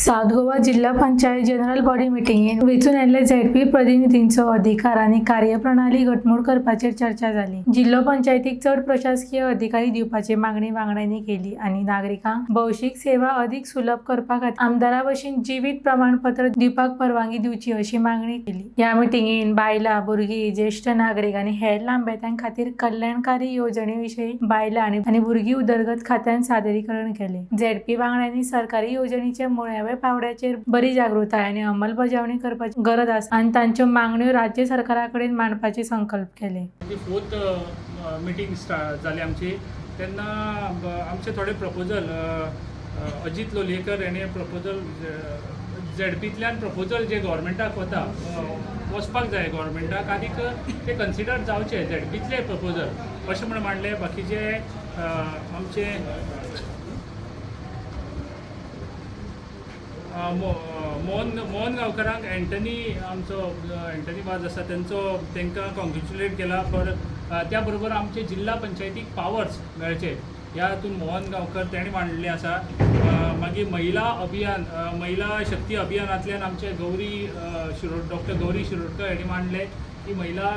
South Goa जिल्हा panchayat general body मिटिंगेत वेंचून आयिल्ले झेडपी प्रतिनिधींचो अधिकार आनी कार्यप्रणाली घटमूट करपाचेर चर्चा जाली. जिल्हो पंचायतीक चड प्रशासकीय अधिकारी दिवपाची मागणी वांगड्यांनी केली आनी नागरिकांक भौशीक सेवा अदीक सुलभ करपा खातीर आमदारा भशेन जिवीत प्रमाणपत्र दिवपाक परवानगी दिवची अशी मागणी केली. ह्या मिटिंगेन बायलां, भुरगीं, ज्येश्ठ नागरीक आनी हेर लांबेत्यां खातीर कल्याणकारी येवजणे विशीं बायलां आनी भुरगीं उदरगत खात्यान सादरीकरण केलें. झेडपी वांगड्यांनी सरकारी येवजणीचे मुळाव्या पावंड्याचेर बरी जागृताय आनी अंमलबजावणी करपाची गरज आसा आनी तांच्यो मागण्यो राज्य सरकारा कडेन मांडपाचे संकल्प केले. जी फोर्थ मिटींग स्टार्ट जाली आमची तेन्ना आमचे थोडे प्रपोजल, अजीत लोलयेकर हेणें प्रपोजल, झेडपींतल्यान प्रपोजल जे गव्हर्मेंटाक वता, वचपाक जाय गव्हर्मेंटाक आनीक ते कन्सिडर जावचे झेडपींतले प्रपोजल अशें म्हूण मांडलें. बाकीचे आमचे मोहन मोहन गांवकरांक, एंटनी, आमचो एंटनी वाज आसा तेंचो, तांकां कॉंग्रेच्युलेट केला फॉर. त्या बरोबर आमचे जिल्हा पंचायतीक पावर्स मेळचे ह्या हातून मोहन गांवकर तेणें मांडलें आसा. मागीर महिला अभियान, महिला शक्ती अभियानांतल्यान आमचे गौरी डॉक्टर गौरी शिरोडकर हांणी मांडलें की महिला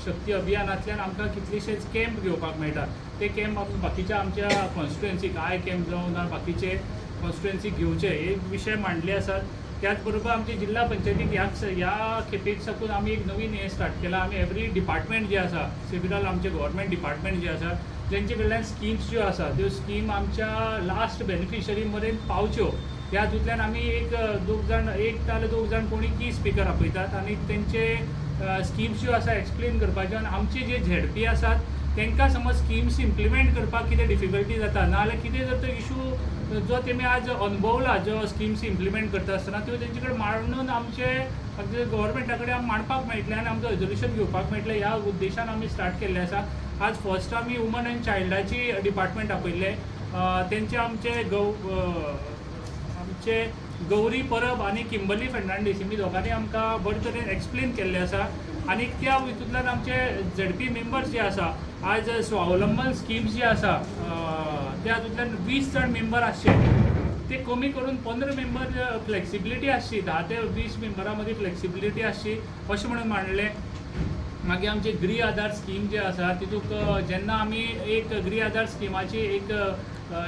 शक्ती अभियानांतल्यान आमकां कितलेशेच कॅम्प घेवपाक मेळटा. ते कॅम्प आमी बाकीच्या आमच्या कॉन्स्टिट्युएन्सीक, I camp जावं ना बाकीचे कॉन्स्टिट्युएन्सीक घेवचे, हे विशय मांडले आसात. त्याच बरोबर आमचे जिल्हा पंचायतीक ह्याच ह्या खेपेक साकून आमी एक नवीन हें स्टार्ट केलां. आमी एवरी डिपार्टमेंट जे आसा, सेविरल आमचे गव्हर्मेंट डिपार्टमेंट जे आसा, तेंचे कडल्यान स्किम्स ज्यो आसा त्यो स्कीम आमच्या लास्ट बेनिफिशरी मेरेन पावच्यो ह्या हातूंतल्यान आमी एक दोग जाण, एक नाजाल्यार दोग जाण कोणी की स्पिकर आपयतात आनी तेंचे स्किम्स ज्यो आसा एक्सप्लेन करपाच्यो. आनी आमचे जे झेडपी आसात तांकां समज स्किम्स इम्प्लिमेंट करपाक कितें डिफिकल्टी जाता, नाजाल्यार कितें जर तो इशू जो तेमी आज अनुभवला जो स्किम्स इम्प्लिमेंट करता आसतना, त्यो तेंचे कडेन मांडून आमचे गव्हर्मेंटा कडेन आमी मांडपाक मेळटलें आनी आमकां रेजोल्युशन घेवपाक मेळटलें ह्या उद्देशान आमी स्टार्ट केल्लें आसा. आज फर्स्ट आमी वुमन एंड चायल्डाची डिपार्टमेंट आपयल्लें. तेंचे आमचे आमचे गौरी परब आनी किंबर्ली फेर्नांडीस हेमी दोगांनी आमकां बरे तरेन एक्सप्लेन केल्लें आसा. आनी त्या हितूंतल्यान आमचे झेडपी मेंबर्स जे आसा, आज स्वावलंबन स्किम्स जे आसा त्या हातूंतल्यान 20 जाण मेंबर आसचे ते कमी करून 15 मेंबर फ्लेक्सिबिलिटी आसची, 10 ते 20 मेंबरां मदीं फ्लेक्सिबिलिटी आसची अशें म्हणून मांडलें. मागीर आमचे गृह आधार स्कीम जे आसा तितूंत जेन्ना आमी एक गृह आधार स्किमाची एक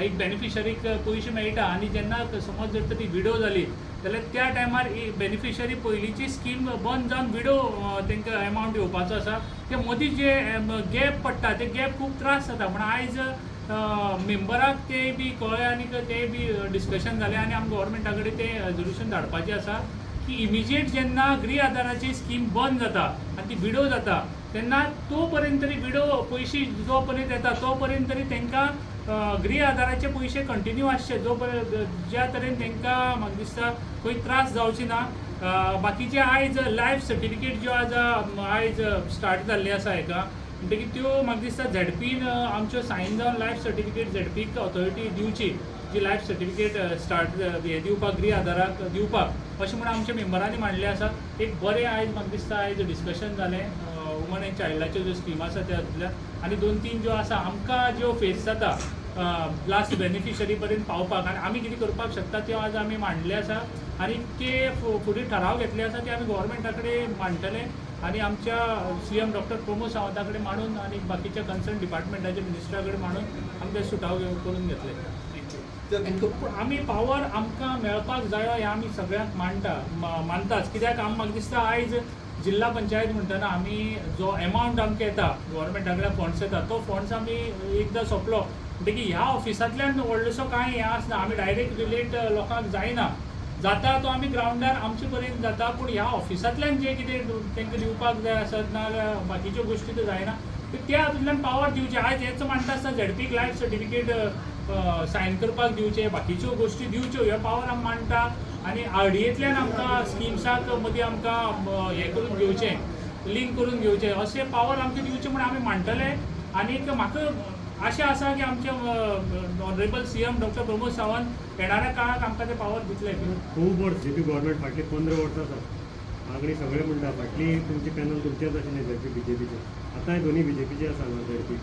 एक बेनिफिशरीक पयशे मेळटा आनी जेन्ना समज जर तर ती विडो जाली जाल्यार त्या टायमार बेनिफिशरी पयलींची स्कीम बंद जावन विडो तांकां एमावंट येवपाचो आसा. ते मदीं जे गॅप पडटा ते गॅप खूब त्रास जाता. म्हण आयज मेंबराक ते बी कळ्ळें आनी ते बी डिस्कशन जालें आनी आमी गव्हर्मेंटा कडेन तें रेजोल्युशन धाडपाचें आसा की इमिजिएट जेन्ना गृह आधाराची स्कीम बंद जाता आनी ती विडो जाता तेन्ना तो पर्यंत तरी विडो पयशे जो पर्यंत येता तो पर्यंत तरी तांकां गृह आधाराचे पयशे कंटिन्यू आसचे, जो पर्यंत ज्या तरेन तांकां म्हाका दिसता खंय त्रास जावचे ना. बाकीचे आयज लायफ सर्टिफिकेट ज्यो आज आयज स्टार्ट जाल्ले आसा हेका म्हणटकीर त्यो म्हाका दिसता झेडपीन आमच्यो सायन जावन लायफ सर्टिफिकेट झेडपीक ऑथॉरिटी दिवची, जी लायफ सर्टिफिकेट स्टार्ट हें दिवपाक, गृह आधाराक दिवपाक अशें म्हूण आमच्या मेंबरांनी मांडलें आसा. एक बरें आयज म्हाका दिसता आयज डिस्कशन जालें वुमन एंड चायल्डाच्यो ज्यो स्किम आसा त्या हातूंतल्यान आनी दोन तीन ज्यो आसा आमकां ज्यो फेस जाता लास्ट बेनिफिशरी पर्यंत पावपाक आनी आमी कितें करपाक शकता त्यो आज आमी मांडले आसा आनी ते फुडें ठराव घेतले आसा ते आमी गव्हर्मेंटा कडेन मांडटले आनी आमच्या सीएम डॉक्टर प्रमोद सावंता कडेन मांडून आनी बाकीच्या कन्सर्न डिपार्टमेंटाच्या मिनिस्टरा कडेन मांडून आमी ते सुटाव करून घेतले. Thank you. आमी पावर आमकां मेळपाक जायो हें आमी सगळ्यांक मांडटा, मानताच. कित्याक आमी म्हाका दिसता आयज जिल्हा पंचायत म्हणटना आमी जो एमावंट आमकां येता गव्हर्मेंटा कडल्यान फंड्स येता तो फंड्स आमी एकदां सोंपलो म्हणटकीर ह्या ऑफिसांतल्यान व्हडलोसो कांय हें आसना. आमी डायरेक्ट रिलेट लोकांक जायना, जाता तो आमी ग्रावंडार आमचे पर्यंत जाता, पूण ह्या ऑफिसांतल्यान जें कितें तांकां दिवपाक जाय आसत ना जाल्यार बाकीच्यो गोश्टी त्यो जायना, त्या हातूंतल्यान पावर दिवची. आयज हेच मांडटा आसतना झेडपीक लायफ सर्टिफिकेट सायन करपाक दिवचें, बाकीच्यो गोश्टी दिवच्यो, ह्यो पावर आमी मांडटा. आनी आरडीएंतल्यान आमकां स्किम्साक मदीं आमकां हें करून घेवचें, लिंक करून घेवचें, अशें पावर आमकां दिवचें म्हूण आमी मांडटले. आनीक म्हाका आशा आसा की आमचे honourable CM doctor Pramod Sawant येणाऱ्या काळाक आमकां ते पावर दितले. खूब वर्स जे पी गव्हर्मेंट फाटलीं 15 वर्सां आसा मागणी सगळे म्हणटा. फाटली तुमची पॅनल तुमचेच आशिल्लें झेडपी बीजेपीचे, आतांय दोनी बीजेपीचे आसा हांगा झेडपी,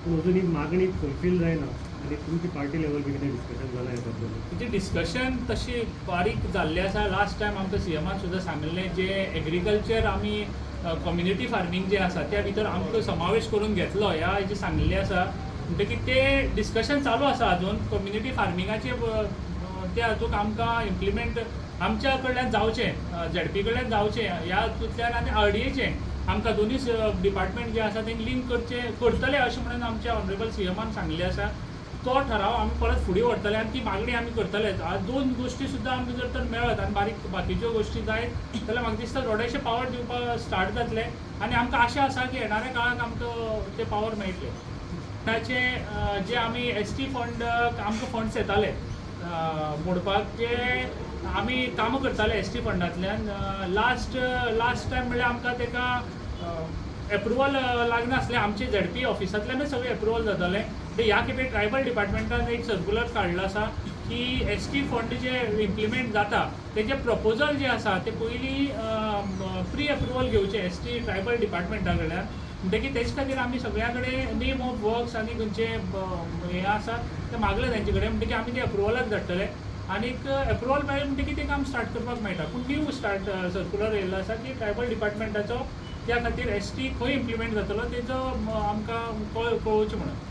पूण अजून ही मागणी फुलफील जायना. आनी तुमची पार्टी लेवल बी कितें डिस्कशन जालां ह्या बद्दल? तेजी डिस्कशन तशी बारीक जाल्लें आसा. लास्ट टायम आमकां सीएमान सुद्दां सांगिल्लें, जे एग्रीकल्चर आमी कम्युनिटी फार्मींग जें आसा त्या भितर आमकां समावेश करून घेतलो ह्या हेजें सांगिल्लें आसा. म्हणटकीर तें डिस्कशन चालू आसा अजून. कम्युनिटी फार्मिंगाचे त्या हातूंत आमकां इम्प्लिमेंट आमच्या कडल्यान जावचें, झेडपी कडल्यान जावचें ह्या हातूंतल्यान आनी आरडीएचें आमकां दोनूय डिपार्टमेंट जे आसा तेंकां लिंक करचें करतले अशें म्हणून आमच्या ऑनरेबल सीएमान सांगिल्लें आसा. तो ठराव आमी परत फुडें व्हरतले आनी ती मागणी आमी करतले. आज दोन गोश्टी सुद्दां आमकां जर तर मेळत आनी बारीक बाकीच्यो गोश्टी जायत जाल्यार म्हाका दिसता थोडेशे पावर दिवपाक स्टार्ट जातले आनी आमकां आशा आसा की येणाऱ्या काळांत आमकां ते पावर मेळटले. ताचे जे आमी एसटी फंड, आमकां फंड्स येताले मोडपाक, जे आमी कामां करताले एसटी फंडांतल्यान, लास्ट लास्ट टायम म्हणल्यार आमकां तेका एप्रुवल लागनासलें. आमचे झेडपी ऑफिसांतल्यानच सगळें एप्रुवल जातालें. ते ह्या खेपे ट्रायबल डिपार्टमेंटान एक सर्कुलर काडलो आसा की एसटी फंड जे इम्प्लिमेंट जाता तेजें प्रपोजल जें आसा ते पयलीं प्री एप्रुवल घेवचें एसटी ट्रायबल डिपार्टमेंटा कडल्यान. म्हणटकीर तेजे खातीर आमी सगळ्या कडेन नेम ऑफ वर्क्स आनी खंयचे हें आसा तें मागलें तेंचे कडेन. म्हणटकीर आमी ते एप्रुवलाक धाडटले आनीक एप्रुवल मेळ्ळें म्हणटकीर तें काम स्टार्ट करपाक मेळटा. पूण न्यू स्टार्ट सर्कुलर येयल्लो आसा की ट्रायबल डिपार्टमेंटाचो त्या खातीर एसटी खंय इम्प्लिमेंट जातलो तेजो आमकां कळोवचें म्हणून.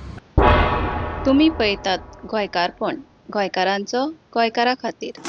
तुमी पळयतात गोंयकारपण, गोंयकारांचो गोंयकारा खातीर.